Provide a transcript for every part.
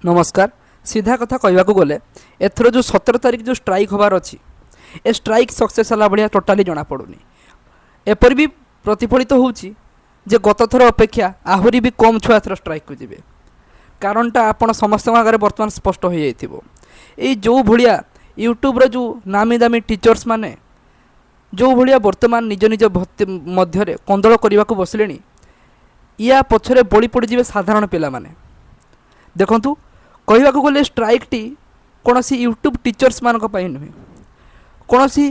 ନମସ୍କାର। ସିଧା କଥା କହିବାକୁ ଗଲେ, ଏଥର ଯେଉଁ 17 ତାରିଖ ଯେଉଁ ଷ୍ଟ୍ରାଇକ୍ ହେବାର ଅଛି, ଏ ଷ୍ଟ୍ରାଇକ୍ ସକ୍ସେସ୍ ହେଲା ଭଳିଆ ଟୋଟାଲି ଜଣାପଡ଼ୁନି। ଏପରି ବି ପ୍ରତିଫଳିତ ହେଉଛି ଯେ ଗତଥର ଅପେକ୍ଷା ଆହୁରି ବି କମ୍ ଛୁଆ ଏଥର ଷ୍ଟ୍ରାଇକ୍କୁ ଯିବେ। କାରଣଟା ଆପଣ ସମସ୍ତଙ୍କ ଆଗରେ ବର୍ତ୍ତମାନ ସ୍ପଷ୍ଟ ହୋଇଯାଇଥିବ। ଏଇ ଯେଉଁ ଭଳିଆ ୟୁଟ୍ୟୁବ୍ର ଯେଉଁ ନାମୀ ଦାମୀ ଟିଚର୍ସ ମାନେ ଯେଉଁ ଭଳିଆ ବର୍ତ୍ତମାନ ନିଜ ନିଜ ମଧ୍ୟରେ କନ୍ଦଳ କରିବାକୁ ବସିଲେଣି, ୟା ପଛରେ ବଳି ପଡ଼ିଯିବେ ସାଧାରଣ ପିଲାମାନେ। ଦେଖନ୍ତୁ, କହିବାକୁ ଗଲେ ଷ୍ଟ୍ରାଇକ୍ଟି କୌଣସି ୟୁଟ୍ୟୁବ୍ ଟିଚର୍ସମାନଙ୍କ ପାଇଁ ନୁହେଁ, କୌଣସି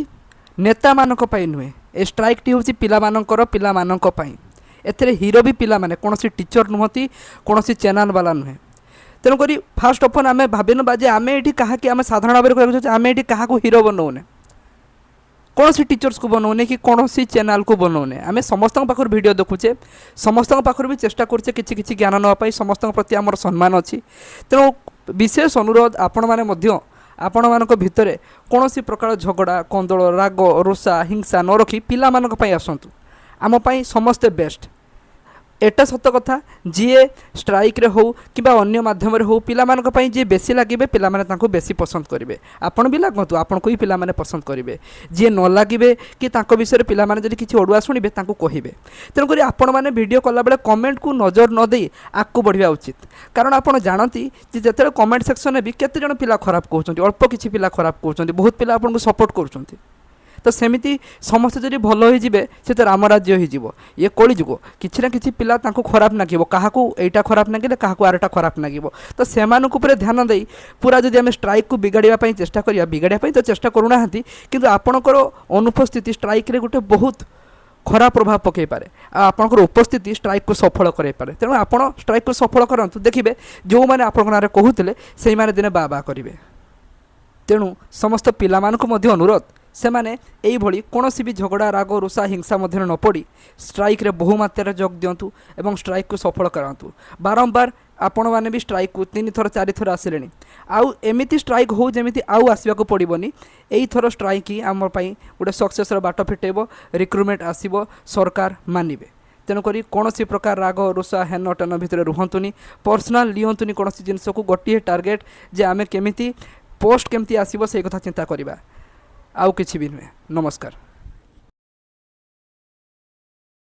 ନେତାମାନଙ୍କ ପାଇଁ ନୁହେଁ। ଏ ଷ୍ଟ୍ରାଇକ୍ଟି ହେଉଛି ପିଲାମାନଙ୍କର, ପିଲାମାନଙ୍କ ପାଇଁ। ଏଥିରେ ହିରୋ ବି ପିଲାମାନେ, କୌଣସି ଟିଚର୍ ନୁହନ୍ତି, କୌଣସି ଚ୍ୟାନେଲ୍ ବାଲା ନୁହେଁ। ତେଣୁକରି ଫାଷ୍ଟ ଅଫ୍ ଅଲ୍ ଆମେ ଭାବି ନେବା ଯେ ଆମେ ଏଇଠି କାହାକି, ଆମେ ସାଧାରଣ ଭାବରେ କହିବାକୁ ଚାହୁଁଛେ, ଆମେ ଏଇଠି କାହାକୁ ହିରୋ ବନଉନେ, କୌଣସି ଟିଚର୍ସକୁ ବନଉନେ କି କୌଣସି ଚ୍ୟାନେଲ୍କୁ ବନଉନେ। ଆମେ ସମସ୍ତଙ୍କ ପାଖରୁ ଭିଡ଼ିଓ ଦେଖୁଛେ, ସମସ୍ତଙ୍କ ପାଖରୁ ବି ଚେଷ୍ଟା କରୁଛେ କିଛି କିଛି ଜ୍ଞାନ ନେବା ପାଇଁ। ସମସ୍ତଙ୍କ ପ୍ରତି ଆମର ସମ୍ମାନ ଅଛି। ତେଣୁ ବିଶେଷ ଅନୁରୋଧ, ଆପଣମାନେ ମଧ୍ୟ ଆପଣମାନଙ୍କ ଭିତରେ କୌଣସି ପ୍ରକାର ଝଗଡ଼ା, କନ୍ଦଳ, ରାଗ, ରୋଷା, ହିଂସା ନ ରଖି ପିଲାମାନଙ୍କ ପାଇଁ ଆସନ୍ତୁ। ଆମ ପାଇଁ ସମସ୍ତେ ବେଷ୍ଟ। ଏଟା ସତ କଥା, ଯିଏ ଷ୍ଟ୍ରାଇକ୍ରେ ହେଉ କିମ୍ବା ଅନ୍ୟ ମାଧ୍ୟମରେ ହେଉ, ପିଲାମାନଙ୍କ ପାଇଁ ଯିଏ ବେଶୀ ଲାଗିବେ, ପିଲାମାନେ ତାଙ୍କୁ ବେଶୀ ପସନ୍ଦ କରିବେ। ଆପଣ ବି ଲାଗନ୍ତୁ, ଆପଣଙ୍କୁ ବି ପିଲାମାନେ ପସନ୍ଦ କରିବେ। ଯିଏ ନ ଲାଗିବେ କି ତାଙ୍କ ବିଷୟରେ ପିଲାମାନେ ଯଦି କିଛି ଅଡ଼ୁଆ ଶୁଣିବେ, ତାଙ୍କୁ କହିବେ। ତେଣୁକରି ଆପଣମାନେ ଭିଡ଼ିଓ କଲାବେଳେ କମେଣ୍ଟକୁ ନଜର ନ ଦେଇ ଆଗକୁ ବଢ଼ିବା ଉଚିତ। କାରଣ ଆପଣ ଜାଣନ୍ତି ଯେ ଯେତେବେଳେ କମେଣ୍ଟ ସେକ୍ସନରେ ବି କେତେ ଜଣ ପିଲା ଖରାପ କହୁଛନ୍ତି, ଅଳ୍ପ କିଛି ପିଲା ଖରାପ କହୁଛନ୍ତି, ବହୁତ ପିଲା ଆପଣଙ୍କୁ ସପୋର୍ଟ କରୁଛନ୍ତି। ତ ସେମିତି ସମସ୍ତେ ଯଦି ଭଲ ହେଇଯିବେ, ସେ ତ ରାମରାଜ୍ୟ ହେଇଯିବ। ଇଏ କଳିଯୁଗ, କିଛି ନା କିଛି ପିଲା ତାଙ୍କୁ ଖରାପ ଲାଗିବ। କାହାକୁ ଏଇଟା ଖରାପ ଲାଗିଲେ, କାହାକୁ ଆରଟା ଖରାପ ଲାଗିବ। ତ ସେମାନଙ୍କ ଉପରେ ଧ୍ୟାନ ଦେଇ ପୁରା ଯଦି ଆମେ ଷ୍ଟ୍ରାଇକ୍କୁ ବିଗାଡ଼ିବା ପାଇଁ ଚେଷ୍ଟା କରିବା, ବିଗାଡ଼ିବା ପାଇଁ ତ ଚେଷ୍ଟା କରୁନାହାନ୍ତି, କିନ୍ତୁ ଆପଣଙ୍କର ଅନୁପସ୍ଥିତି ଷ୍ଟ୍ରାଇକ୍ରେ ଗୋଟେ ବହୁତ ଖରାପ ପ୍ରଭାବ ପକାଇପାରେ ଆଉ ଆପଣଙ୍କର ଉପସ୍ଥିତି ଷ୍ଟ୍ରାଇକ୍କୁ ସଫଳ କରାଇପାରେ। ତେଣୁ ଆପଣ ଷ୍ଟ୍ରାଇକ୍କୁ ସଫଳ କରନ୍ତୁ, ଦେଖିବେ ଯେଉଁମାନେ ଆପଣଙ୍କ ନାଁରେ କହୁଥିଲେ, ସେଇମାନେ ଦିନେ ବା ବା କରିବେ। ତେଣୁ ସମସ୍ତ ପିଲାମାନଙ୍କୁ ମଧ୍ୟ ଅନୁରୋଧ, ସେମାନେ ଏଇଭଳି କୌଣସି ବି ଝଗଡ଼ା, ରାଗ, ରୁଷା, ହିଂସା ମଧ୍ୟରେ ନ ପଡ଼ି ଷ୍ଟ୍ରାଇକ୍ରେ ବହୁ ମାତ୍ରାରେ ଯୋଗ ଦିଅନ୍ତୁ ଏବଂ ଷ୍ଟ୍ରାଇକ୍କୁ ସଫଳ କରାନ୍ତୁ। ବାରମ୍ବାର ଆପଣମାନେ ବି ଷ୍ଟ୍ରାଇକ୍କୁ ତିନି ଥର, ଚାରି ଥର ଆସିଲେଣି। ଆଉ ଏମିତି ଷ୍ଟ୍ରାଇକ୍ ହେଉ ଯେମିତି ଆଉ ଆସିବାକୁ ପଡ଼ିବନି। ଏଇଥର ଷ୍ଟ୍ରାଇକ୍ ହିଁ ଆମ ପାଇଁ ଗୋଟେ ସକ୍ସେସ୍ର ବାଟ ଫିଟେଇବ। ରିକ୍ରୁଟମେଣ୍ଟ ଆସିବ, ସରକାର ମାନିବେ। ତେଣୁକରି କୌଣସି ପ୍ରକାର ରାଗ, ରୁଷା, ହେନ ଟେନ ଭିତରେ ରୁହନ୍ତୁନି, ପର୍ସନାଲ୍ ନିଅନ୍ତୁନି କୌଣସି ଜିନିଷକୁ। ଗୋଟିଏ ଟାର୍ଗେଟ୍ ଯେ ଆମେ କେମିତି ପୋଷ୍ଟ କେମିତି ଆସିବ, ସେଇ କଥା ଚିନ୍ତା କରିବା, ଆଉ କିଛି ବି ନୁହେଁ। ନମସ୍କାର।